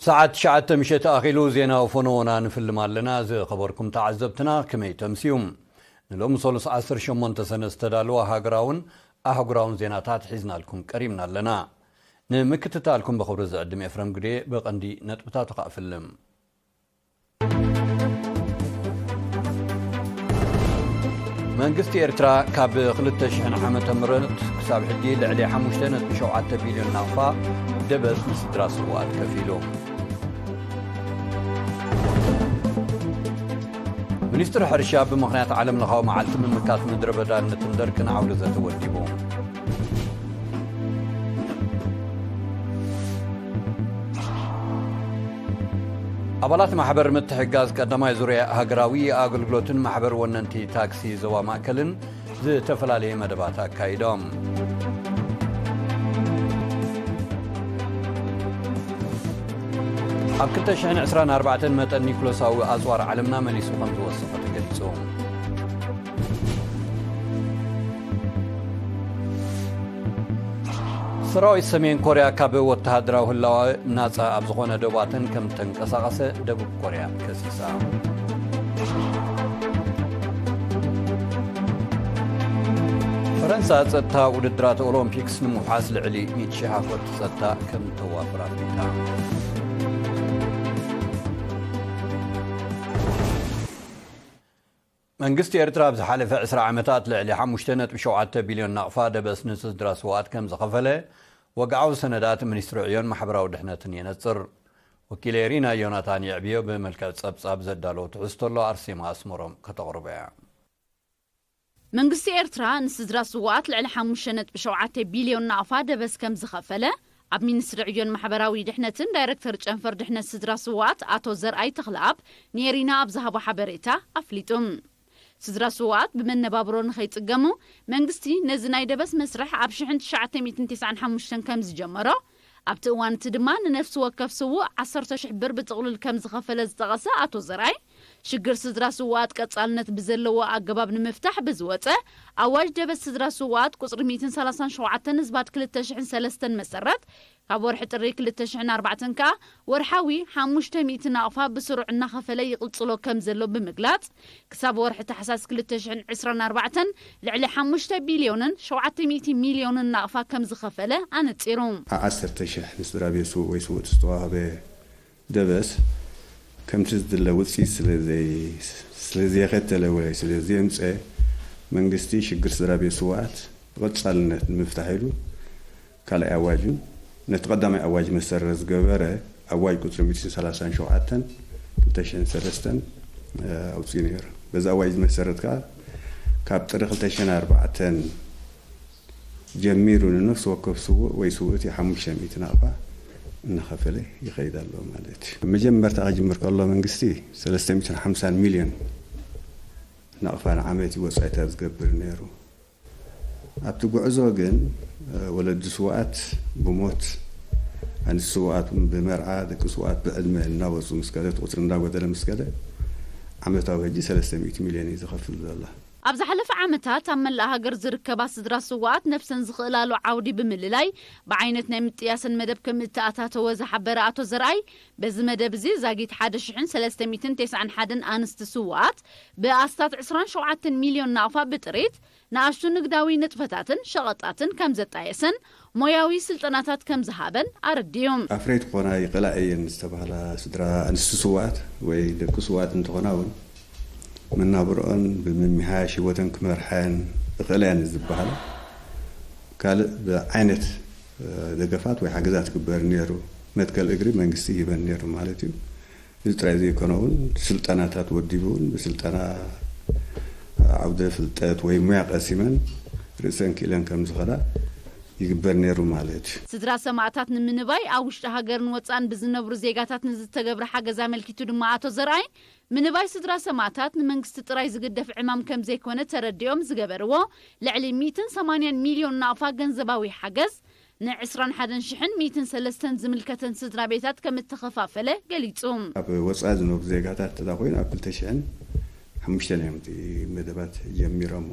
ሰዓት ትሽዓተ ምሸት ኣኺሉ ዜና ወፈኖ ወና ንፍልም ኣለና። ዝኸበርኩም ተዓዘብትና ከመይ ተምስዩም? ንሎሚ ሰሉስ ዓሰርተ ሸሞንተ ሰነ ዝተዳለወ ሃገራውን ኣህጉራውን ዜናታት ሒዝናልኩም ቀሪብና ኣለና። ንምክትታልኩም ብኽብሪ ዝዕድም ኤፍረም ግዴ። ብቐንዲ ነጥብታቱ ከኣ ፍልም። መንግስቲ ኤርትራ ካብ ክልተ ሽሕን ዓመተ ምህረት ክሳብ ሕጂ ልዕሊ ሓሙሽተ ነጥቢ ሸውዓተ ቢልዮን ናቕፋ ደበስ ንስድራ ስውኣት ከፊሉ። ሚኒስትሪ ሕርሻ ብምኽንያት ዓለምለኻዊ መዓልቲ ምምካት ምድረ በዳነትን ደርቅን ዓውደ ዘተ ወዲቡ። ኣባላት ማሕበር ምትሕግጋዝ ቀዳማይ ዙርያ ሃገራዊ ኣገልግሎትን ማሕበር ወነንቲ ታክሲ ዞባ ማእከልን ዝተፈላለየ መደባት ኣካይዶም። ኣብ ክልተ ሽሕን ዕስራን ኣርባዕተን መጠን ኒኩለሳዊ ኣጽዋር ዓለምና መሊሱ ከም ዝወሰኸ ተገሊጹ። ሰራዊት ሰሜን ኮርያ ካብ ወተሃደራዊ ህላወ ናጻ ኣብ ዝኾነ ዶባተን ከም ተንቀሳቐሰ ደቡብ ኮርያ ከሲሳ። ፈረንሳ ጸጥታ ውድድራት ኦሎምፒክስ ንምውሓስ ልዕሊ ሚእቲ ሺሕ ኣኽበርቲ ጸጥታ ከም ተዋፍር ኣፍሊጣ። መንግስቲ ኤርትራ ኣብ ዝሓለፈ ዕስራ ዓመታት ልዕሊ ሓሙሽተ ነጥቢ ሸውዓተ ቢልዮን ናቕፋ ደበስ ንስድራ ስውኣት ከም ዝኸፈለ ወግዓዊ ሰነዳት ሚኒስትሪ ዕዮን ማሕበራዊ ድሕነትን የነጽር። ወኪለይ ሪና ዮናታን የዕብዮ ብመልክዕ ጸብጻብ ዘዳለዎ ትሕዝቶ ኣሎ፣ ኣርሴማ ኣስመሮም ከተቕርቦ እያ። መንግስቲ ኤርትራ ንስድራ ስውኣት ልዕሊ ሓሙሽተ ነጥቢ ሸውዓተ ቢልዮን ናቕፋ ደበስ ከም ዝኸፈለ ኣብ ሚኒስትሪ ዕዮን ማሕበራዊ ድሕነትን ዳይረክተር ጨንፈር ድሕነት ስድራ ስውኣት ኣቶ ዘርኣይ ተኽለኣብ ንኤሪና ኣብ ዝሃቦ ሓበሬታ ኣፍሊጡ። ስድራ ስውኣት ብመነባብሮ ንኸይጽገሙ መንግስቲ ነዚ ናይ ደበስ መስርሕ ኣብ ሽሕን ትሽዓተ ሚእትን ተስዓን ሓሙሽተን ከም ዝጀመሮ፣ ኣብቲ እዋን እቲ ድማ ንነፍሲ ወከፍ ስዉእ ዓሰርተ ሽሕ ብር ብጥቕሉል ከም ዝኸፈለ ዝጠቐሰ ኣቶ ዘርኣይ፣ ሽግር ስድራ ስውኣት ቀጻልነት ብዘለዎ ኣገባብ ንምፍታሕ ብዝወጸ ኣዋጅ ደበስ ስድራ ስውኣት ቁጽሪ ሚእትን ሰላሳን ሸውዓተን ህዝባት ክልተ ሽሕን ሰለስተን መሰረት፣ ካብ ወርሒ ጥሪ ክልተ ሽሕን ኣርባዕተን ከኣ ወርሓዊ ሓሙሽተ ሚእቲ ናቕፋ ብስሩዕ እናኸፈለ ይቕጽሎ ከም ዘሎ ብምግላጽ፣ ክሳብ ወርሒ ታሕሳስ ክልተ ሽሕን ዕስራን ኣርባዕተን ልዕሊ ሓሙሽተ ቢልዮንን ሸውዓተ ሚእቲ ሚልዮንን ናቕፋ ከም ዝኸፈለ ኣነጺሩ። ዓ-፣ ዓሰርተ ሽሕ ንስድራ ቤት ስዉእ ወይ ስውእቲ ዝተዋህበ ደበስ ከምቲ ዝድለ ውጽኢት ስለ ዘይ-፣ ስለ ዘየኸተለ ወይ ስለ ዘየምጸ፣ መንግስቲ ሽግር ስድራ ቤት ስውኣት ብቐጻልነት ንምፍታሕ ኢሉ ካልኣይ ኣዋጅን ነቲ ቀዳማይ ኣዋጅ መሰረት ዝገበረ ኣዋጅ ቁጽሪ ሚእትን ሰላሳን ሸውዓተን ክልተ ሽሕን ሰለስተን፣ እ፣ ኣውጺኡ ነይሩ። በዚ ኣዋጅ መሰረት ከኣ ካብ ጥሪ ክልተ ሽሕን ኣርባዕተን ጀሚሩ ንነፍሲ ወከፍ ስዉእ ወይ ስውእቲ ሓሙሽተ ሚእቲ ናቕፋ እናኸፈለ ይኸይድ ኣሎ ማለት እዩ። መጀመርታ ክጅምር ከሎ መንግስቲ ሰለስተ ሚእትን ሓምሳን ሚልዮን ናቕፋ ንዓመት እዩ ወጻኢታት ዝገብር ነይሩ። ኣብቲ ጉዕዞ ግን፣ እ፣ ወለዲ ስውኣት ብሞት፣ ኣንስቲ ስውኣት እውን ብመርዓ፣ ደቂ ስውኣት ብዕድመ እናወፁ ምስ ከደ፣ እቲ ቁፅሪ እንዳጎደለ ምስ ከደ፣ ዓመታዊ ሕጂ ሰለስተ ሚእቲ ሚልዮን እዩ ዝኸፍል ዘሎ። ኣብ ዝሓለፈ ዓመታት ኣብ መላእ ሃገር ዝርከባ ስድራ ስውኣት ነፍሰን ዝኽእላሉ ዓውዲ ብምልላይ ብዓይነት ናይ ምጥያሰን መደብ ከም እተኣታተወ ዝሓበረ ኣቶ ዘርኣይ፣ በዚ መደብ እዚ ዛጊት ሓደ ሽሕን ሰለስተ ሚእትን ተስዓን ሓደን ኣንስቲ ስውኣት ብኣስታት ዕስራን ሸውዓተን ሚልዮን ናቕፋ ብጥሪት ንኣሽቱ ንግዳዊ ንጥፈታትን ሸቐጣትን ከም ዘጣየሰን ሞያዊ ስልጠናታት ከም ዝሃበን ኣረዲኡ። ኣፍረይቲ ክኾና ይኽእላ እየን ዝተባህላ ስድራ ኣንስቲ ስውኣት ወይ ደቂ ስውኣት እንተኾና እውን መናብርኦን ብምምሕያሽ ህይወተን ክመርሐን ይኽእላ እየን ዝበሃላ ካልእ ብዓይነት ደገፋት ወይ ሓገዛት ክግበር ነይሩ። መትከል እግሪ መንግስቲ ይህበን ነይሩ ማለት እዩ። እዚ ጥራይ ዘይኮነ እውን ስልጠናታት ወዲቡ እውን ብስልጠና ዓውደ ፍልጠት ወይ ሙያ ቀሲመን ርእሰን ክኢለን ከም ዝኸዳ ይግበር ነይሩ ማለት እዩ። ስድራ ሰማእታት ንምንባይ ኣብ ውሽጢ ሃገርን ወፃእን ብዝነብሩ ዜጋታት ንዝተገብረ ሓገዝ ኣመልኪቱ ድማ ኣቶ ዘርኣይ፣ ምንባይ ስድራ ሰማእታት ንመንግስቲ ጥራይ ዝግደፍ ዕማም ከም ዘይኮነ ተረዲኦም ዝገበርዎ ልዕሊ ሚእትን ሰማንያን ሚልዮን ናቕፋ ገንዘባዊ ሓገዝ ንዕስራን ሓደን ሽሕን ሚእትን ሰለስተን ዝምልከተን ስድራ ቤታት ከም እተኸፋፈለ ገሊጹ። ኣብ ወጻኢ ዝነብሩ ዜጋታት እንተ ኮይኑ ኣብ ክልተ ሽሕን ሓሙሽተን እዮም እቲ መደባት ጀሚሮሞ።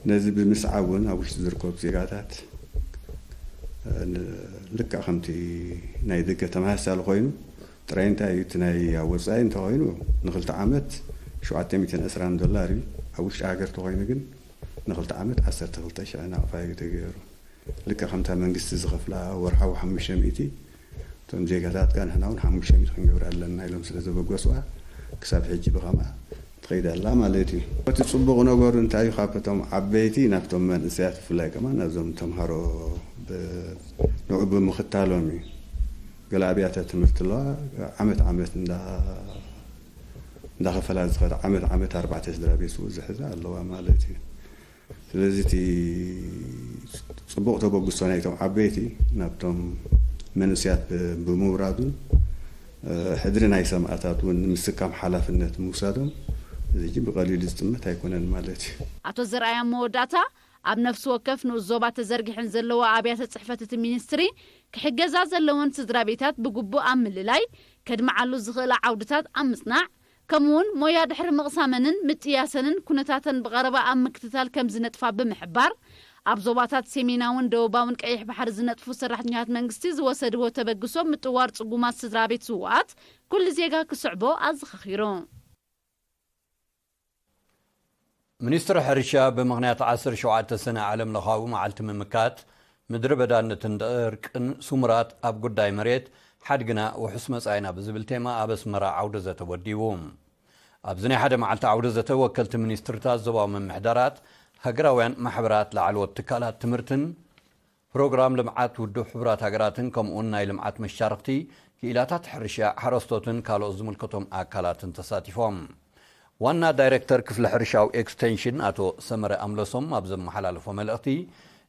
ነዚ ብምስዓብ እውን ኣብ ውሽጢ ዝርከቡ ዜጋታት ልክዕ ከምቲ ናይ ደገ ተመሳሳሊ ኮይኑ፣ ጥራይ እንታይ እዩ እቲ ናይ ኣብ ወፃኢ እንተኮይኑ ንክልተ ዓመት ሸውዓተ ሚእትን ዕስራን ዶላር እዩ። ኣብ ውሽጢ ሃገር ተኮይኑ ግን ንክልተ ዓመት ዓሰርተ ክልተ ሽሕ ናቕፋ እዩ ተገይሩ። ልክዕ ከምታ መንግስቲ ዝኸፍላ ወርሓዊ ሓሙሽተ ሚእቲ፣ እቶም ዜጋታት ከኣ ንሕና እውን ሓሙሽተ ሚእቲ ክንገብር ኣለና ኢሎም ስለ ዘበገሱዋ፣ ክሳብ ሕጂ ብኸምኣ ትኸይድ ኣላ ማለት እዩ። እቲ ጽቡቕ ነገሩ እንታይ እዩ? ካብ እቶም ዓበይቲ ናብቶም መንእሰያት፣ ብፍላይ ከማን ናብዞም ተምሃሮ ብ-፣ ንዑ ብምኽታሎም እዩ። ገለ ኣብያተ ትምህርቲ ኣለዋ፣ ዓመት ዓመት እንዳ-፣ እንዳኸፈላ ዝኸዳ፣ ዓመት ዓመት ኣርባዕተ ስድራ ቤት ዝሕዛ ኣለዋ ማለት እዩ። ስለዚ እቲ ጽቡቕ ተበግሶ ናይቶም ዓበይቲ ናብቶም መንእሰያት ብ-፣ ብምውራዱን፣ እ፣ ሕድሪ ናይ ሰማእታት እውን ንምስካም ሓላፍነት ምውሳዶም፣ እዚ ሕጂ ብቐሊሉ ዝጥመት ኣይኮነን ማለት እዩ። ኣቶ ዘርኣያ መወዳእታ፣ ኣብ ነፍሲ ወከፍ ንኡስ ዞባ ተዘርጊሐን ዘለዋ ኣብያተ ጽሕፈት እቲ ሚኒስትሪ፣ ክሕገዛ ዘለወን ስድራ ቤታት ብግቡእ ኣብ ምልላይ፣ ከድምዓሉ ዝኽእላ ዓውድታት ኣብ ምጽናዕ፣ ከምኡውን ሞያ ድሕሪ ምቕሳመንን ምጥያሰንን ኩነታተን ብቐረባ ኣብ ምክትታል ከም ዝነጥፋ ብምሕባር፣ ኣብ ዞባታት ሰሜናውን ደቡባውን ቀይሕ ባሕሪ ዝነጥፉ ሰራሕተኛታት መንግስቲ ዝወሰድዎ ተበግሶ ምጥዋር ጽጉማት ስድራ ቤት ስውኣት ኩሉ ዜጋ ክስዕቦ ኣዘኻኺሩ። ሚኒስትሪ ሕርሻ ብምኽንያት ዓሰርተ ሸውዓተ ሰነ ዓለም ለኻዊ መዓልቲ ምምካት ምድረ በዳነትን ደርቅን ስሙራት ኣብ ጉዳይ መሬት ሓድግና ውሑስ መጻኢና ብዝብል ቴማ ኣብ ኣስመራ ዓውደ ዘተ ወዲቡ። ኣብዚ ናይ ሓደ መዓልቲ ዓውደ ዘተ ወከልቲ ሚኒስትርታት ዞባዊ ምምሕዳራት፣ ሃገራውያን ማሕበራት፣ ላዕለዎት ትካላት ትምህርትን ፕሮግራም ልምዓት ውድብ ሕቡራት ሃገራትን ከምኡውን ናይ ልምዓት መሻርኽቲ ክኢላታት ሕርሻ፣ ሓረስቶትን ካልኦት ዝምልከቶም ኣካላትን ተሳቲፎም። ዋና ዳይሬክተር ክፍሊ ሕርሻዊ ኤክስቴንሽን ኣቶ ሰመረ ኣምለሶም ኣብ ዘመሓላለፎ መልእኽቲ፣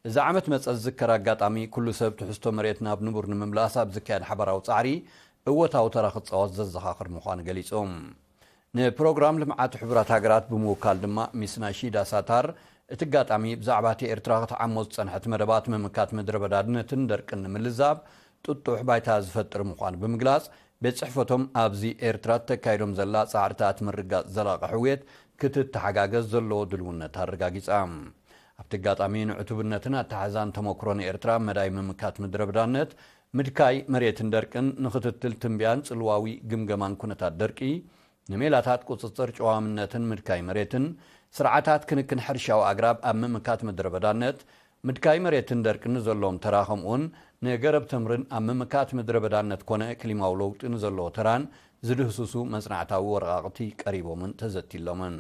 እዚ ዓመት መጸ ዝዝከር ኣጋጣሚ ኩሉ ሰብ ትሕዝቶ መሬት ናብ ንቡር ንምምላስ ኣብ ዝካየድ ሓባራዊ ጻዕሪ እወታዊ ተራ ክጻወት ዘዘኻኽር ምዃኑ ገሊጹ። ንፕሮግራም ልምዓት ሕቡራት ሃገራት ብምውካል ድማ ሚስ ናሺዳ ሳታር፣ እቲ ኣጋጣሚ ብዛዕባ እቲ ኤርትራ ክትዓሞ ዝጸንሐት መደባት ምምካት ምድረ በዳነትን ደርቅን ንምልዛብ ጥጡሕ ባይታ ዝፈጥር ምዃኑ ብምግላጽ፣ ቤት ጽሕፈቶም ኣብዚ ኤርትራ እተካይዶም ዘላ ጻዕርታት ምርግጋጽ ዘላቒ ሕውየት ክትተሓጋገዝ ዘለዎ ድልውነት ኣረጋጊጻ። ኣብቲ ኣጋጣሚ ንዕቱብነትን ኣተሓሕዛን ተመኩሮ ንኤርትራ ኣብ መዳይ ምምካት ምድረ በዳነት፣ ምድካይ መሬትን ደርቅን፣ ንክትትል ትንበያን ጽልዋዊ ግምገማን ኩነታት ደርቂ፣ ንሜላታት ቁጽጽር ጨዋምነትን ምድካይ መሬትን፣ ስርዓታት ክንክን ሕርሻዊ ኣግራብ ኣብ ምምካት ምድረ በዳነት፣ ምድካይ መሬትን ደርቅን ንዘለዎም ተራ፣ ከምኡውን ንገረብ ተምርን ኣብ ምምካት ምድረ በዳነት ኮነ ክሊማዊ ለውጢ ንዘለዎ ተራን ዝድህስሱ መጽናዕታዊ ወረቓቕቲ ቀሪቦምን ተዘቲሎምን።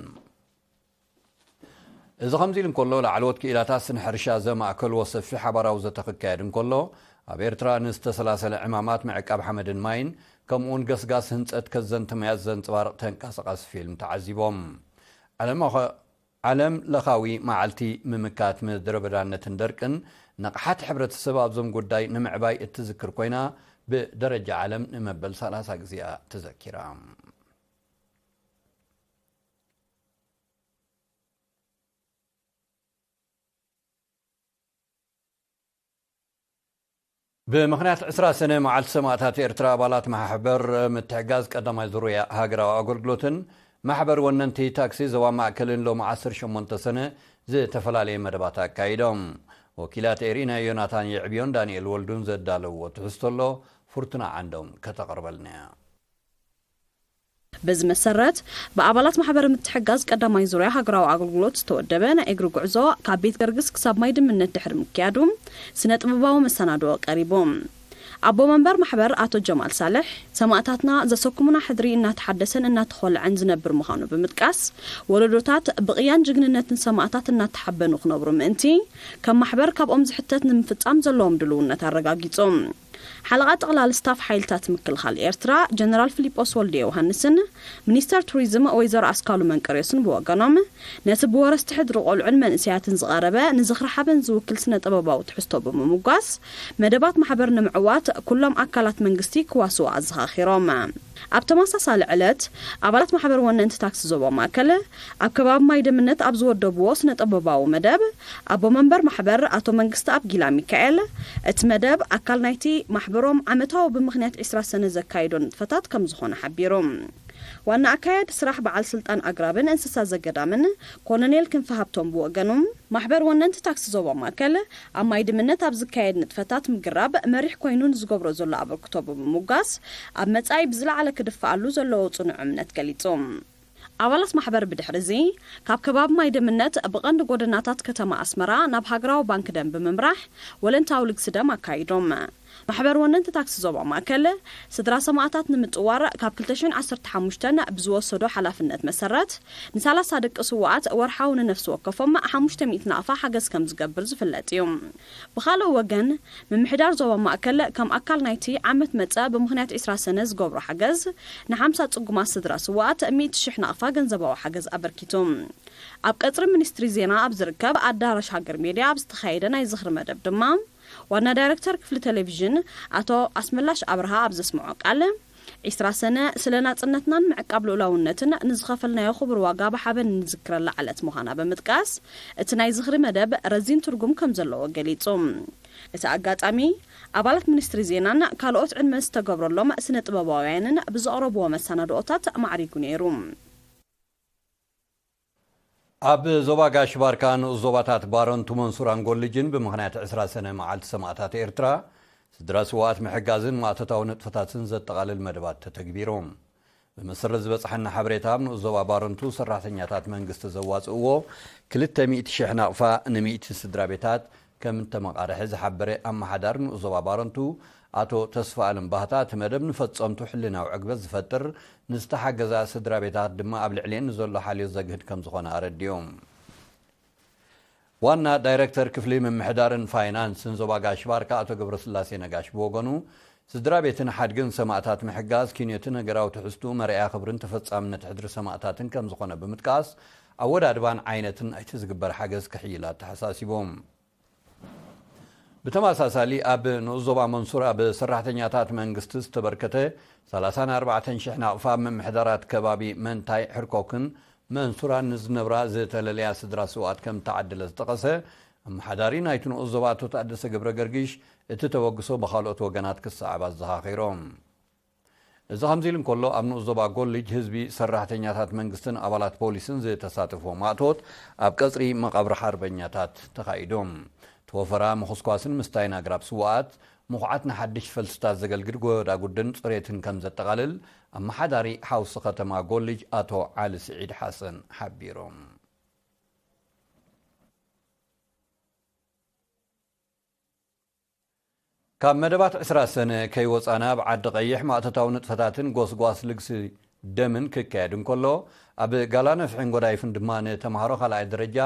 እዚ ከምዚ ኢሉ እንከሎ፣ ላዕለዎት ክኢላታት ስነ ሕርሻ ዘማእከልዎ ሰፊሕ ሓባራዊ ዘተ ክካየድ እንከሎ፣ ኣብ ኤርትራ ንዝተሰላሰለ ዕማማት ምዕቃብ ሓመድን ማይን፣ ከምኡውን ገስጋስ ህንጸት ከዘንትመያ ዘንጸባርቕ ተንቀሳቓሲ ፊልም ተዓዚቦም። ዓለም ለኸ-፣ ዓለም ለኻዊ መዓልቲ ምምካት ምድረ በዳነትን ደርቅን፣ ንቕሓት ሕብረተሰብ ኣብዞም ጉዳይ ንምዕባይ እትዝክር ኮይና፣ ብደረጃ ዓለም ንመበል ሰላሳ ግዜ እያ ተዘኪራ። ብምኽንያት ዕስራ ሰነ መዓልቲ ሰማእታት ኤርትራ፣ ኣባላት ማሕበር ምትሕጋዝ ቀዳማይ ዙርያ ሃገራዊ ኣገልግሎትን ማሕበር ወነንቲ ታክሲ ዞባ ማእከልን ሎሚ ዓሰርተ ሸሞንተ ሰነ ዝተፈላለየ መደባት ኣካይዶም። ወኪላት ኤሪና ዮናታን የዕብዮን ዳንኤል ወልዱን ዘዳለውዎ ትሕዝቶ ኣሎ፣ ፍርቱና ዓንዶም ከተቕርበልና እያ። በዚ መሰረት፣ ብኣባላት ማሕበር ምትሕጋዝ ቀዳማይ ዙርያ ሃገራዊ ኣገልግሎት ዝተወደበ ናይ እግሪ ጉዕዞ ካብ ቤት ገርግስ ክሳብ ማይ ድምነት ድሕሪ ምክያዱ፣ ስነ ጥበባዊ መሰናድኦ ቀሪቡ። ኣቦ መንበር ማሕበር ኣቶ ጀማል ሳልሕ፣ ሰማእታትና ዘሰኩሙና ሕድሪ እናተሓደሰን እናተኾልዐን ዝነብር ምዃኑ ብምጥቃስ፣ ወለዶታት ብቕያን ጅግንነትን ሰማእታት እናተሓበኑ ክነብሩ ምእንቲ፣ ከም ማሕበር ካብኦም ዝሕተት ንምፍጻም ዘለዎም ድልውነት ኣረጋጊጹ። ሓለቓ ጠቕላሊ ስታፍ ሓይልታት ምክልኻል ኤርትራ ጀነራል ፊሊጶስ ወልደ ዮሃንስን ሚኒስተር ቱሪዝም ወይዘሮ ኣስካሉ መንቀርዮስን ብወገኖም፣ ነቲ ብወረስቲ ሕድሪ ቆልዑን መንእሰያትን ዝቐረበ ንዝኽሪ ሓበን ዝውክል ስነ ጥበባዊ ትሕዝቶ ብምምጓስ፣ መደባት ማሕበር ንምዕዋት ኩሎም ኣካላት መንግስቲ ክዋስኡ ኣዘኻኺሮም። ኣብ ተመሳሳሊ ዕለት፣ ኣባላት ማሕበር ወነንቲ ታክሲ ዞባ ማእከል ኣብ ከባቢ ማይ ደምነት ኣብ ዝወደብዎ ስነ ጥበባዊ መደብ፣ ኣቦ መንበር ማሕበር ኣቶ መንግስቲ ኣብ ጊላ ሚካኤል፣ እቲ መደብ ኣካል ናይቲ ማሕበሮም ዓመታዊ ብምኽንያት ዕስራ ሰነ ዘካይዶ ንጥፈታት ከም ዝኾነ ሓቢሩ። ዋና ኣካያዲ ስራሕ በዓል ስልጣን ኣግራብን እንስሳ ዘገዳምን ኮሎኔል ክንፈ ሃብቶም ብወገኑ፣ ማሕበር ወነንቲ ታክሲ ዞባ ማእከል ኣብ ማይ ድምነት ኣብ ዝካየድ ንጥፈታት ምግራብ መሪሕ ኮይኑ ንዝገብሮ ዘሎ ኣበርክቶ ብምሙጋስ፣ ኣብ መጻኢ ብዝለዓለ ክድፈኣሉ ዘለዎ ጽኑዕ እምነት ገሊጹ። ኣባላት ማሕበር ብድሕሪ እዚ ካብ ከባቢ ማይ ድምነት ብቐንዲ ጎደናታት ከተማ ኣስመራ ናብ ሃገራዊ ባንክ ደም ብምምራሕ ወለንታዊ ልግሲ ደም ኣካይዶም። ማሕበር ወነንቲ ታክሲ ዞባ ማእከል ስድራ ሰማእታት ንምጥዋር ካብ ክልተ ሽሕን ዓሰርተ ሓሙሽተን ብዝወሰዶ ሓላፍነት መሰረት ንሰላሳ ደቂ ስውኣት ወርሓዊ ንነፍሲ ወከፎም ሓሙሽተ ሚእቲ ናቕፋ ሓገዝ ከም ዝገብር ዝፍለጥ እዩ። ብኻልእ ወገን ምምሕዳር ዞባ ማእከል ከም ኣካል ናይቲ ዓመት መጸ ብምኽንያት ዕስራ ሰነ ዝገብሮ ሓገዝ ንሓምሳ ጽጉማት ስድራ ስውኣት ሚእቲ ሽሕ ናቕፋ ገንዘባዊ ሓገዝ ኣበርኪቱ። ኣብ ቀጽሪ ሚኒስትሪ ዜና ኣብ ዝርከብ ኣዳራሽ ሃገር ሜድያ ኣብ ዝተኻየደ ናይ ዝኽሪ መደብ ድማ ዋና ዳይረክተር ክፍሊ ቴሌቪዥን ኣቶ ኣስመላሽ ኣብርሃ ኣብ ዘስምዖ ቃል፣ ዕስራ ሰነ ስለ ናጽነትናን ምዕቃብ ልኡላውነትን ንዝኸፈልናዮ ክቡር ዋጋ ብሓበን እንዝክረላ ዕለት ምዃና ብምጥቃስ፣ እቲ ናይ ዝኽሪ መደብ ረዚን ትርጉም ከም ዘለዎ ገሊጹ። እቲ ኣጋጣሚ ኣባላት ሚኒስትሪ ዜናን ካልኦት ዕድመ ዝተገብረሎም ስነ ጥበባውያንን ብዘቕረብዎ መሰናድኦታት ማዕሪጉ ነይሩ። ኣብ ዞባ ጋሽ ባርካ ንኡስ ዞባታት ባረንቱ መንሱራን ጎልጅን ብምኽንያት ዕስራ ሰነ መዓልቲ ሰማእታት ኤርትራ ስድራ ስውኣት ምሕጋዝን ማእቶታዊ ንጥፈታትን ዘጠቓልል መደባት ተተግቢሮም። ብመሰረት ዝበጽሓና ሓበሬታ ኣብ ንኡስ ዞባ ባረንቱ ሰራሕተኛታት መንግስቲ ዘዋጽእዎ ክልተ ሚእቲ ሽሕ ናቕፋ ንሚእቲ ስድራ ቤታት ከም እተመቓርሐ ዝሓበረ ኣመሓዳሪ ንኡስ ዞባ ባረንቱ ኣቶ ተስፋ ኣለም ባህታ እቲ መደብ ንፈጸምቱ ሕልናዊ ዕግበት ዝፈጥር ንዝተሓገዛ ስድራ ቤታት ድማ ኣብ ልዕሊኤን ንዘሎ ሓልዮት ዘግህድ ከም ዝኾነ ኣረዲኦም። ዋና ዳይረክተር ክፍሊ ምምሕዳርን ፋይናንስን ዞባ ጋሽ ባርካ ኣቶ ገብረስላሴ ነጋሽ ብወገኑ ስድራ ቤትን ሓድግን ሰማእታት ምሕጋዝ ኪንዮትን ሃገራዊ ትሕዝቱ መርኣያ ክብርን ተፈጻምነት ሕድሪ ሰማእታትን ከም ዝኾነ ብምጥቃስ ኣወዳድባን ዓይነትን ናይቲ ዝግበር ሓገዝ ክሕይል ኣተሓሳሲቦም። ብተመሳሳሊ ኣብ ንኡስ ዞባ መንሱራ ብሰራሕተኛታት መንግስቲ ዝተበርከተ ሰላሳን ኣርባዕተን ሽሕ ናቕፋ ምምሕዳራት ከባቢ መንታይ ሕርኮክን መንሱራን ንዝነብራ ዝተለለያ ስድራ ስውኣት ከም እተዓደለ ዝጠቐሰ ኣመሓዳሪ ናይቲ ንኡስ ዞባ ኣቶ ታደሰ ገብረ ገርጊሽ እቲ ተበግሶ ብኻልኦት ወገናት ክሰዓብ ኣዘኻኺሮም። እዚ ከምዚ ኢሉ እንከሎ ኣብ ንኡስ ዞባ ጎልጅ ህዝቢ ሰራሕተኛታት መንግስትን ኣባላት ፖሊስን ዝተሳተፍዎ ማእቶት ኣብ ቀጽሪ መቓብር ሓርበኛታት ተኻይዶም። እቲ ወፈራ ምኹስኳስን ምስታይን ኣግራብ ስውኣት ምኹዓት ንሓድሽ ፈልስታት ዘገልግል ጎዳጉድን ጽሬትን ከም ዘጠቓልል ኣመሓዳሪ ሓውሲ ከተማ ጎልጅ ኣቶ ዓሊ ስዒድ ሓሰን ሓቢሮም። ካብ መደባት ዕስራ ሰነ ከይወጻና ኣብ ዓዲ ቀይሕ ማእቶታዊ ንጥፈታትን ጎስጓስ ልግሲ ደምን ክካየድ እንከሎ ኣብ ጋላ ነፍሒን ጎዳይፍን ድማ ንተምሃሮ ካልኣይ ደረጃ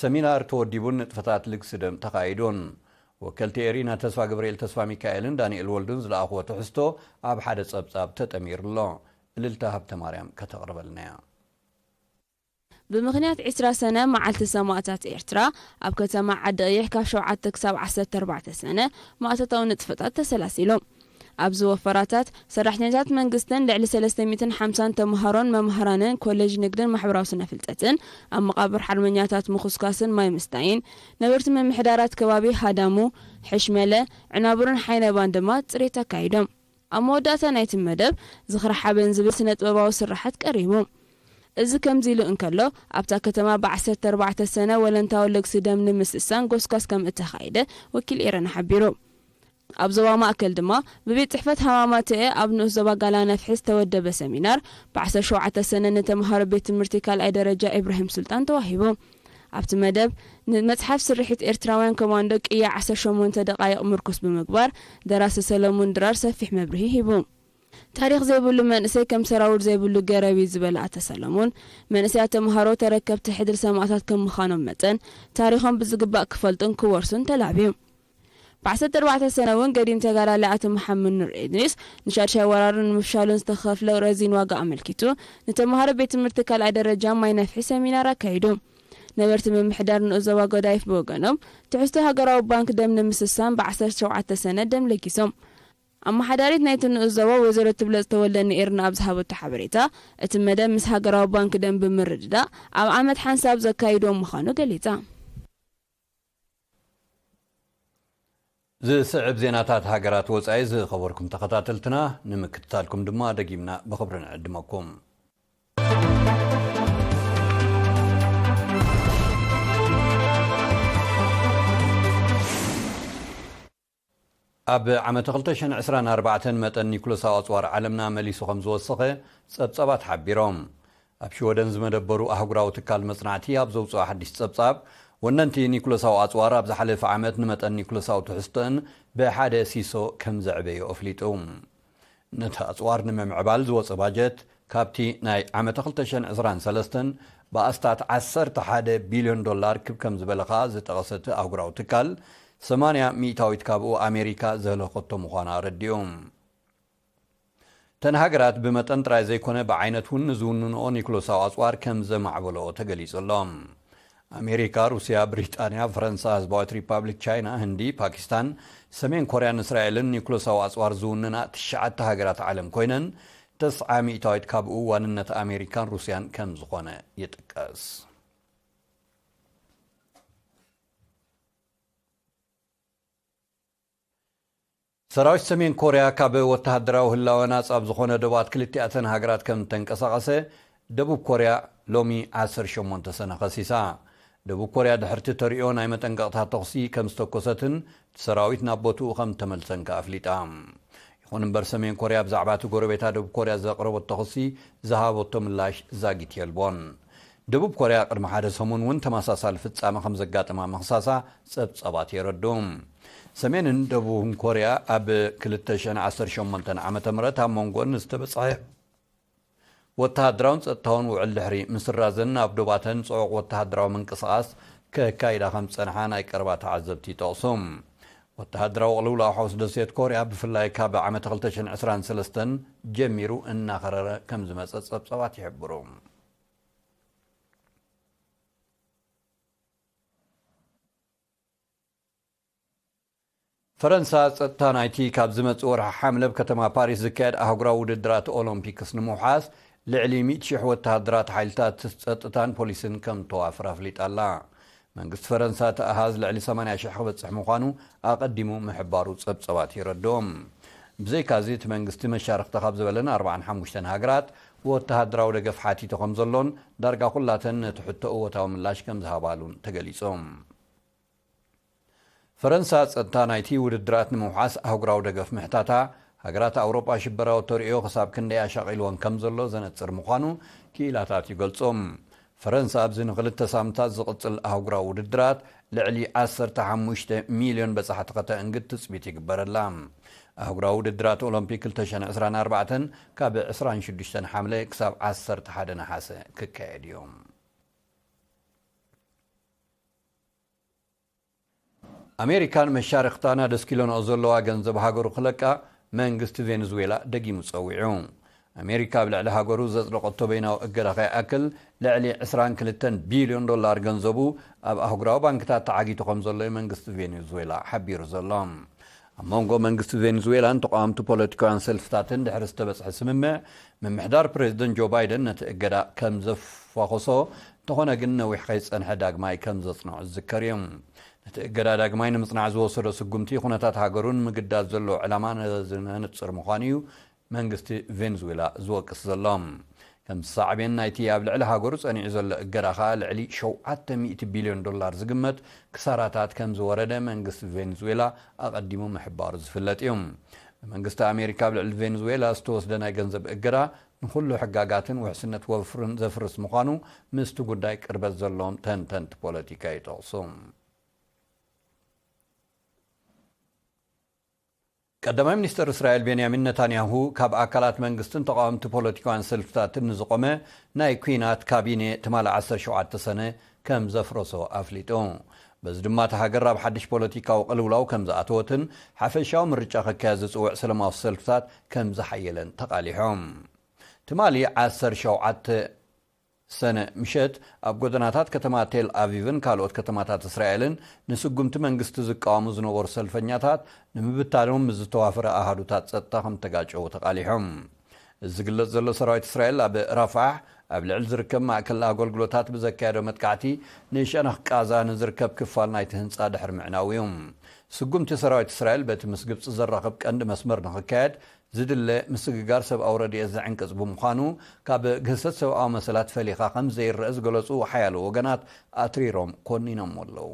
ሰሚናር ተወዲቡን ንጥፈታት ልግሲ ደም ተኻይዱን። ወከልቲ ኤሪና ተስፋ ገብርኤል ተስፋ ሚካኤልን ዳንኤል ወልዱን ዝለኣኽዎ ትሕዝቶ ኣብ ሓደ ጸብጻብ ተጠሚሩ ኣሎ። እልልታ ሃብተ ማርያም ከተቕርበልና እያ። ብምኽንያት ዕስራ ሰነ መዓልቲ ሰማእታት ኤርትራ ኣብ ከተማ ዓዲ ቀይሕ ካብ ሸውዓተ ክሳብ ዓሰርተ ኣርባዕተ ሰነ ማእቶታዊ ንጥፈታት ተሰላሲሎም። ኣብዚ ወፈራታት ሰራሕተኛታት መንግስትን ልዕሊ ሰለስተ ሚእትን ሓምሳን ተምሃሮን መምሃራንን ኮሌጅ ንግድን ማሕበራዊ ስነ ፍልጠትን ኣብ መቓብር ሓርበኛታት ምኹስኳስን ማይ ምስታይን ነበርቲ ምምሕዳራት ከባቢ ሃዳሙ፣ ሕሽመለ፣ ዕናቡርን ሓይነባን ድማ ጽሬት ኣካይዶም። ኣብ መወዳእታ ናይቲ መደብ ዝኽሪ ሓበን ዝብል ስነ ጥበባዊ ስርሓት ቀሪቡ። እዚ ከምዚ ኢሉ እንከሎ ኣብታ ከተማ ብ ዓሰርተ ኣርባዕተ ሰነ ወለንታዊ ልግሲ ደም ንምስሳን ጎስጓስ ከም እተኻየደ ወኪል ኤረና ሓቢሩ። ኣብ ዞባ ማእከል ድማ ብቤት ጽሕፈት ሃማማተኤ ኣብ ንኡስ ዞባ ጋላ ነፍሒ ዝተወደበ ሰሚናር ብ ዓሰርተ ሸውዓተ ሰነ ንተምሃሮ ቤት ትምህርቲ ካልኣይ ደረጃ ኢብራሂም ሱልጣን ተዋሂቡ። ኣብቲ መደብ ንመጽሓፍ ስርሒት ኤርትራውያን ኮማንዶ ቅያ ዓሰርተ ሸሞንተ ደቓይቕ ምርኩስ ብምግባር ደራሲ ሰለሙን ድራር ሰፊሕ መብርሂ ሂቡ። ታሪኽ ዘይብሉ መንእሰይ ከም ሰራውር ዘይብሉ ገረብ እዩ ዝበለ ኣቶ ሰለሙን፣ መንእሰያት ተምሃሮ ተረከብቲ ሕድሪ ሰማእታት ከም ምዃኖም መጠን ታሪኾም ብዝግባእ ክፈልጡን ክወርሱን ተላብዩ። ብ ዓሰርተ ኣርባዕተ ሰነ እውን ገዲም ተጋዳላይ ኣቶ መሓመድ ኑር ኢድሪስ ንሻድሻይ ወራርን ንምፍሻሉን ዝተኸፍለ ረዚን ዋጋ ኣመልኪቱ ንተምሃሮ ቤት ትምህርቲ ካልኣይ ደረጃ ማይ ነፍሒ ሰሚናር ኣካይዱ። ነበርቲ ምምሕዳር ንኡስ ዞባ ጎዳይፍ ብወገኖም ትሕዝቶ ሃገራዊ ባንክ ደም ንምስሳን ብ ዓሰርተ ሸውዓተ ሰነ ደም ለጊሶም። ኣመሓዳሪት ናይቲ ንኡስ ዞባ ወይዘሮ ትብለጽ ተወልደ ንኤርና ኣብ ዝሃበቶ ሓበሬታ እቲ መደብ ምስ ሃገራዊ ባንክ ደም ብምርድዳእ ኣብ ዓመት ሓንሳብ ዘካይድዎ ምዃኑ ገሊጻ። ዝስዕብ ዜናታት ሃገራት ወጻኢ ዝኸበርኩም ተኸታተልትና ንምክትታልኩም ድማ ደጊምና ብኽብሪ ንዕድመኩም። ኣብ ዓመተ ክልተ ሽሕን ዕስራን ኣርባዕተን መጠን ኒኩለሳዊ ኣጽዋር ዓለምና መሊሱ ከም ዝወሰኸ ጸብጻባት ሓቢሮም። ኣብ ሽወደን ዝመደበሩ ኣህጉራዊ ትካል መጽናዕቲ ኣብ ዘውጽኦ ሓድሽ ጸብጻብ፣ ወነንቲ ኒኩለሳዊ ኣጽዋር ኣብ ዝሓለፈ ዓመት ንመጠን ኒኩለሳዊ ትሕዝቶን ብሓደ ሲሶ ከም ዘዕበዮ ኣፍሊጡ። ነቲ ኣጽዋር ንምምዕባል ዝወጸ ባጀት ካብቲ ናይ ዓመተ ክልተ ሽሕን ዕስራን ሰለስተን ብኣስታት ዓሰርተ ሓደ ቢልዮን ዶላር ክብ ከም ዝበለ ከኣ ዝጠቐሰ እቲ ኣህጉራዊ ትካል፣ ሰማንያ ሚእታዊት ካብኡ ኣሜሪካ ዘህለኸቶ ምዃና ኣረዲኡ። እተን ሃገራት ብመጠን ጥራይ ዘይኮነ ብዓይነት እውን ንዝውንንኦ ኒኩለሳዊ ኣጽዋር ከም ዘማዕበልኦ ተገሊጹ ኣሎ። ኣሜሪካ፣ ሩስያ፣ ብሪጣንያ፣ ፈረንሳ፣ ህዝባዊት ሪፓብሊክ ቻይና፣ ህንዲ፣ ፓኪስታን፣ ሰሜን ኮርያን እስራኤልን ኒኩለሳዊ ኣጽዋር ዝውንና ትሽዓተ ሃገራት ዓለም ኮይነን፣ ተስዓ ሚእታዊት ካብኡ ዋንነት ኣሜሪካን ሩስያን ከም ዝኾነ ይጥቀስ። ሰራዊት ሰሜን ኮርያ ካብ ወተሃደራዊ ህላወ ናጻ ኣብ ዝኾነ ዶባት ክልቲኣተን ሃገራት ከም ተንቀሳቐሰ ደቡብ ኮርያ ሎሚ ዓሰርተ ሸሞንተ ሰነ ከሲሳ። ደቡብ ኮርያ ድሕርቲ ተርእዮ ናይ መጠንቀቕታ ተኹሲ ከም ዝተኮሰትን እቲ ሰራዊት ናብ ቦትኡ ከም ተመልሰን ከኣ ኣፍሊጣ። ይኹን እምበር ሰሜን ኮርያ ብዛዕባ እቲ ጎረቤታ ደቡብ ኮርያ ዘቕረቦት ተኹሲ ዝሃበቶ ምላሽ ዛጊት የልቦን። ደቡብ ኮርያ ቅድሚ ሓደ ሰሙን እውን ተመሳሳሊ ፍጻመ ከም ዘጋጠማ ምኽሳሳ ጸብጻባት የረድኡ። ሰሜንን ደቡብን ኮርያ ኣብ ክልተ ሽሕን ዓሰርተ ሸሞንተን ዓመተ ምህረት ኣብ መንጎን ዝተበጽሐ ወተሃደራውን ጸጥታውን ውዕል ድሕሪ ምስራዘን፣ ናብ ዶባተን ጽዑቕ ወተሃደራዊ ምንቅስቓስ ከካይዳ ከም ዝጸንሓ ናይ ቀረባ ተዓዘብቲ ይጠቕሱ። ወተሃደራዊ ቅልውላው ሓውስ ደሴት ኮርያ ብፍላይ ካብ ዓመተ ክልተ ሽሕን ዕስራን ሰለስተን ጀሚሩ እናኸረረ ከም ዝመጸ ጸብጻባት ይሕብሩ። ፈረንሳ ጸጥታ ናይቲ ካብ ዝመጽእ ወርሒ ሓምለ ኣብ ከተማ ፓሪስ ዝካየድ ኣህጉራዊ ውድድራት ኦሎምፒክስ ንምውሓስ ልዕሊ ሚእቲ ሽሕ ወተሃደራት ሓይልታት ጸጥታን ፖሊስን ከም ተዋፍር ኣፍሊጣ ኣላ። መንግስቲ ፈረንሳ እቲ ኣሃዝ ልዕሊ ሰማንያ ሽሕ ክበጽሕ ምዃኑ ኣቐዲሙ ምሕባሩ ጸብጸባት የረድኦም። ብዘይካዚ እቲ መንግስቲ መሻርኽቲ ካብ ዝበለን ኣርባዓን ሓሙሽተን ሃገራት ወተሃደራዊ ደገፍ ሓቲቱ ከም ዘሎን ዳርጋ ኩላተን ነቲ ሕቶ እወታዊ ምላሽ ከም ዝሃባሉን ተገሊጾም። ፈረንሳ ጸጥታ ናይቲ ውድድራት ንምውሓስ ኣህጉራዊ ደገፍ ምሕታታ፣ ሃገራት ኣውሮጳ ሽበራዊ ተርእዮ ክሳብ ክንደይ ኣሻቒልወን ከም ዘሎ ዘነጽር ምዃኑ ክኢላታት ይገልጹ። ፈረንሳ ኣብዚ ንኽልተ ሳምንታት ዝቕጽል ኣህጉራዊ ውድድራት ልዕሊ ዓሰርተ ሓሙሽተ ሚልዮን በጻሕቲ ከተእንግድ ትጽቢት ይግበረላ። ኣህጉራዊ ውድድራት ኦሎምፒክ ክልተ ሽሕን ዕስራን ኣርባዕተን ካብ ዕስራን ሽዱሽተን ሓምለ ክሳብ ዓሰርተ ሓደ ነሓሰ ክካየድ እዩ። ኣሜሪካን መሻርኽታን ኣደስኪሎንኦ ዘለዋ ገንዘብ ሃገሩ ክለቃ መንግስቲ ቬንዙዌላ ደጊሙ ጸዊዑ። ኣሜሪካ ኣብ ልዕሊ ሃገሩ ዘጽደቐቶ በይናዊ እገዳ ከይኣክል፣ ልዕሊ ዕስራን ክልተን ቢልዮን ዶላር ገንዘቡ ኣብ ኣህጉራዊ ባንክታት ተዓጊቱ ከም ዘሎ እዩ መንግስቲ ቬንዙዌላ ሓቢሩ ዘሎ። ኣብ መንጎ መንግስቲ ቬንዙዌላን ተቃወምቲ ፖለቲካውያን ሰልፍታትን ድሕሪ ዝተበጽሐ ስምምዕ፣ ምምሕዳር ፕሬዚደንት ጆ ባይደን ነቲ እገዳ ከም ዘፋኾሶ፣ እንተኾነ ግን ነዊሕ ከይጸንሐ ዳግማይ ከም ዘጽንዖ ዝዝከር እዩ። ነቲ እገዳ ዳግማይ ንምጽናዕ ዝወሰዶ ስጉምቲ፣ ኩነታት ሃገሩን ምግዳድ ዘለዎ ዕላማ ነዚ ነንጽር ምዃኑ እዩ መንግስቲ ቬንዙዌላ ዝወቅስ ዘሎ። ከም ሳዕቤን ናይቲ ኣብ ልዕሊ ሃገሩ ጸኒዑ ዘሎ እገዳ ከኣ፣ ልዕሊ ሸውዓተ ሚእቲ ቢልዮን ዶላር ዝግመት ክሳራታት ከም ዝወረደ መንግስቲ ቬንዙዌላ ኣቐዲሙ ምሕባሩ ዝፍለጥ እዩ። ብመንግስቲ ኣሜሪካ ኣብ ልዕሊ ቬንዙዌላ ዝተወስደ ናይ ገንዘብ እገዳ፣ ንኹሉ ሕጋጋትን ውሕስነት ወፍርን ዘፍርስ ምዃኑ ምስቲ ጉዳይ ቅርበት ዘለዎም ተንተንቲ ፖለቲካ ይጠቕሱ። ቀዳማይ ሚኒስተር እስራኤል ቤንያሚን ነታንያሁ፣ ካብ ኣካላት መንግስትን ተቓወምቲ ፖለቲካውያን ሰልፍታትን ንዝቖመ ናይ ኲናት ካቢኔ ትማሊ ዓሰርተ ሸውዓተ ሰነ ከም ዘፍረሶ ኣፍሊጡ። በዚ ድማ እታ ሃገር ኣብ ሓድሽ ፖለቲካዊ ቅልውላው ከም ዝኣተወትን ሓፈሻዊ ምርጫ ክካየድ ዝጽውዕ ሰላማዊ ሰልፍታት ከም ዝሓየለን ተቓሊሖም። ትማሊ ዓሰርተ ሸውዓተ ሰነ ምሸት ኣብ ጎደናታት ከተማ ቴል ኣቪቭን ካልኦት ከተማታት እስራኤልን ንስጉምቲ መንግስቲ ዝቃወሙ ዝነበሩ ሰልፈኛታት ንምብታኖም ምስ ዝተዋፈረ ኣሃዱታት ጸጥታ ከም ተጋጨዉ ተቓሊሖም። እዚ ዝግለጽ ዘሎ፣ ሰራዊት እስራኤል ኣብ ራፋሕ ኣብ ልዕሊ ዝርከብ ማእከል ኣገልግሎታት ብዘካየዶ መጥቃዕቲ ንሸነኽ ቃዛ ንዝርከብ ክፋል ናይቲ ህንጻ ድሕሪ ምዕናው እዩ። ስጉምቲ ሰራዊት እስራኤል በቲ ምስ ግብጺ ዘራኽብ ቀንዲ መስመር ንኽካየድ ዝድለ ምስግጋር ሰብኣዊ ረድኤት ዝዕንቅጽ ብምዃኑ፣ ካብ ግህሰት ሰብኣዊ መሰላት ፈሊኻ ከም ዘይረአ ዝገለጹ ሓያሎ ወገናት ኣትሪሮም ኮኒኖሞ ኣለዉ።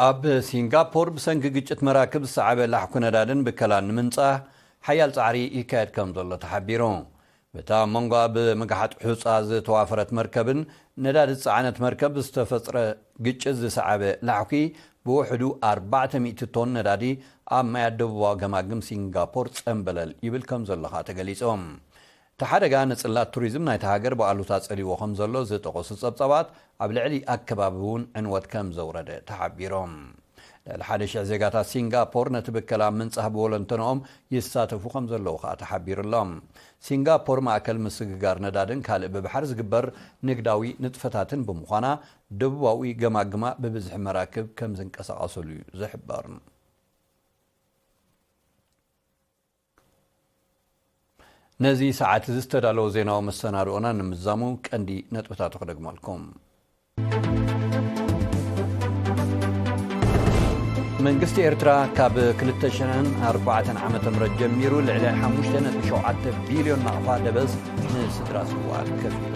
ኣብ ሲንጋፖር ብሰንኪ ግጭት መራክብ ዝሰዓበ ላሕኩ ነዳድን ብከላን ንምንጻህ ሓያል ጻዕሪ ይካየድ ከም ዘሎ ተሓቢሩ። በታ ኣብ መንጎ ኣብ ምግሓጥ ሑጻ ዝተዋፈረት መርከብን ነዳዲ ዝጸዓነት መርከብ ዝተፈጥረ ግጭት ዝሰዓበ ላሕኩ ብውሕዱ ኣርባዕተ ሚእቲ ቶን ነዳዲ ኣብ ማያት ደቡባዊ ገማግም ሲንጋፖር ጸንበለል ይብል ከም ዘሎ ኸኣ ተገሊጹ። እቲ ሓደጋ ንጽላት ቱሪዝም ናይታ ሃገር ብኣሉታ ጸሊዎ ከም ዘሎ ዝጠቐሱ ጸብጻባት፣ ኣብ ልዕሊ ኣከባቢ እውን ዕንወት ከም ዘውረደ ተሓቢሮም። ልዕሊ ሓደ ሽሕ ዜጋታት ሲንጋፖር ነቲ ብከላ ምንጻህ ብወለንተንኦም ይሳተፉ ከም ዘለዉ ከኣ ተሓቢሩ ኣሎ። ሲንጋፖር ማእከል ምስግጋር ነዳድን ካልእ ብባሕሪ ዝግበር ንግዳዊ ንጥፈታትን ብምዃና፣ ደቡባዊ ገማግማ ብብዝሒ መራክብ ከም ዝንቀሳቐሰሉ እዩ ዝሕበር። ነዚ ሰዓት እዚ ዝተዳለወ ዜናዊ መሰናድኦና ንምዛሙ ቀንዲ ነጥብታቱ ክደግመልኩም። መንግስቲ ኤርትራ ካብ ክልተ ሽሕን ኣርባዕተን ዓመተ ምህረት ጀሚሩ ልዕሊ ሓሙሽተ ነጥቢ ሸውዓተ ቢልዮን ናቕፋ ደበስ ንስድራ ስውኣት ከፊሉ።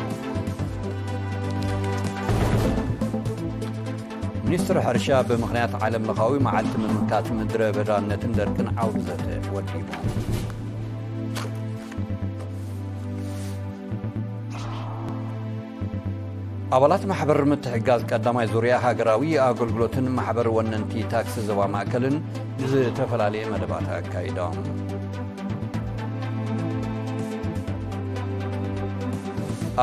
ሚኒስትሪ ሕርሻ ብምኽንያት ዓለም ለኻዊ መዓልቲ ምምካት ምድረ በዳነትን ደርቅን ዓውዲ ዘተ ወዲቡ። ኣባላት ማሕበር ምትሕግጋዝ ቀዳማይ ዙርያ ሃገራዊ ኣገልግሎትን ማሕበር ወነንቲ ታክሲ ዞባ ማእከልን ዝተፈላለየ መደባት ኣካይዶም።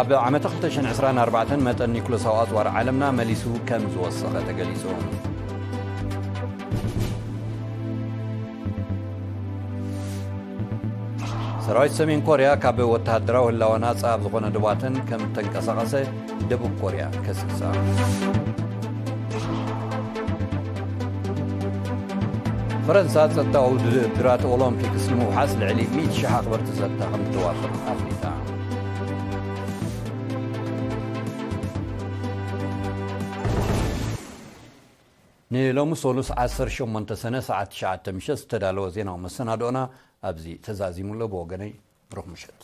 ኣብ ዓመተ ክልተ ሽሕን ዕስራን ኣርባዕተን መጠን ኒኩለሳዊ ኣጽዋር ዓለምና መሊሱ ከም ዝወሰኸ ተገሊጹ። ሰራዊት ሰሜን ኮርያ ካብ ወተሃደራዊ ህላወ ናጻ ኣብ ዝኾነ ዶባተን ከም ተንቀሳቐሰ ደቡብ ኮርያ ከሲሳ። ፈረንሳ ጸጥታዊ ውድድራት ኦሎምፒክስ ንምውሓስ ልዕሊ ሚእቲ ሽሕ ኣኽበርቲ ጸጥታ ከም እተዋፍር ኣፍሊጣ። ንሎሚ ሶሉስ ዓሰርተ ሸሞንተ ሰነ ሰዓት ትሽዓተ ምሸት ዝተዳለወ ዜናዊ መሰናድኦና ኣብዚ ተዛዚሙ ኣሎ። ብወገነይ ብሩኽ ምሸት።